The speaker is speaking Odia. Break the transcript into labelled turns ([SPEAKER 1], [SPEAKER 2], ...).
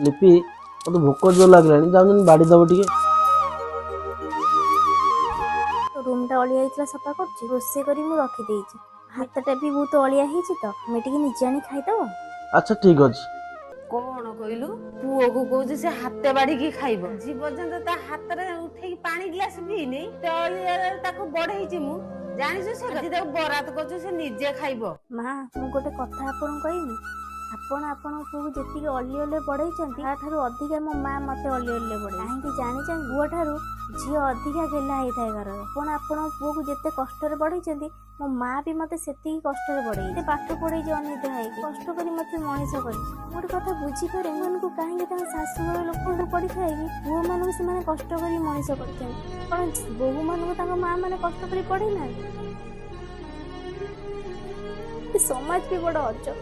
[SPEAKER 1] ଲିପି, ମୋତେ ଭୋକ ଜୋର ଲାଗିଲାଣି, ଯାଉଛନ୍ତି ବାଡ଼ି ଦବ ଟିକେ।
[SPEAKER 2] ରୁମଟା ଅଳିଆ ହେଇଥିଲା, ସଫା କରୁଛି। ରୋଷେଇ କରି ମୁଁ ରଖିଦେଇଛି। ଭାତଟା ବି ବହୁତ ଅଳିଆ ହେଇଛି ତ, ଆମେ ଟିକେ ନିଜେ ଆଣି ଖାଇଦବ।
[SPEAKER 1] ଆଚ୍ଛା, ଠିକ ଅଛି।
[SPEAKER 3] କଣ କହିଲୁ? ପୁଅକୁ କହୁଛି ସେ ହାତେ ବାଢିକି ଖାଇବ। ଆଜି ପର୍ଯ୍ୟନ୍ତ ତା ହାତରେ ଉଠେଇକି ପାଣି ଗ୍ଲାସ ପିଇନି। ଅଳିଆରେ ତାକୁ ବଢେଇଛି ମୁଁ, ଜାଣିଛୁ? ସେ ଆଜି ତାକୁ ବରାତ କରୁଛୁ, ସେ ନିଜେ ଖାଇବ।
[SPEAKER 2] ମା, ମୁଁ ଗୋଟେ କଥା ଆପଣଙ୍କୁ କହିବି। ଆପଣ ଆପଣଙ୍କ ପୁଅକୁ ଯେତିକି ଅଲି ଅଲିରେ ବଢେଇଛନ୍ତି, ତାଠାରୁ ଅଧିକା ମୋ ମା ମତେ ଅଲି ଅଲିରେ ବଢେଇ। କାହିଁକି ଜାଣିଛନ୍ତି? ପୁଅ ଠାରୁ ଝିଅ ଅଧିକା ଗେହ୍ଲା ହେଇଥାଏ ଘରର। ଆପଣ ଆପଣଙ୍କ ପୁଅକୁ ଯେତେ କଷ୍ଟରେ ବଢେଇଛନ୍ତି, ମୋ ମା ବି ମତେ ସେତିକି କଷ୍ଟରେ ବଢେଇ, ଏତେ ପାଠ ପଢେଇଛି, ଅନିଦ୍ରା ହେଇକି କଷ୍ଟ କରି ମତେ ମଣିଷ କରିଛି। ମୁଁ ଗୋଟେ କଥା ବୁଝିପାରେ, ଏମାନଙ୍କୁ କାହିଁକି ତାଙ୍କ ଶାଶୁଘର ଲୋକଙ୍କୁ ପଡିଥାଏ କି ପୁଅମାନଙ୍କୁ ସେମାନେ କଷ୍ଟ କରି ମଣିଷ କରିଛନ୍ତି? କଣ ବୋହୂ ମାନଙ୍କୁ ତାଙ୍କ ମା ମାନେ କଷ୍ଟ କରି ପଢେଇ ନାହାନ୍ତି? ଏ ସମାଜ ବି ବଡ ଅଜବ।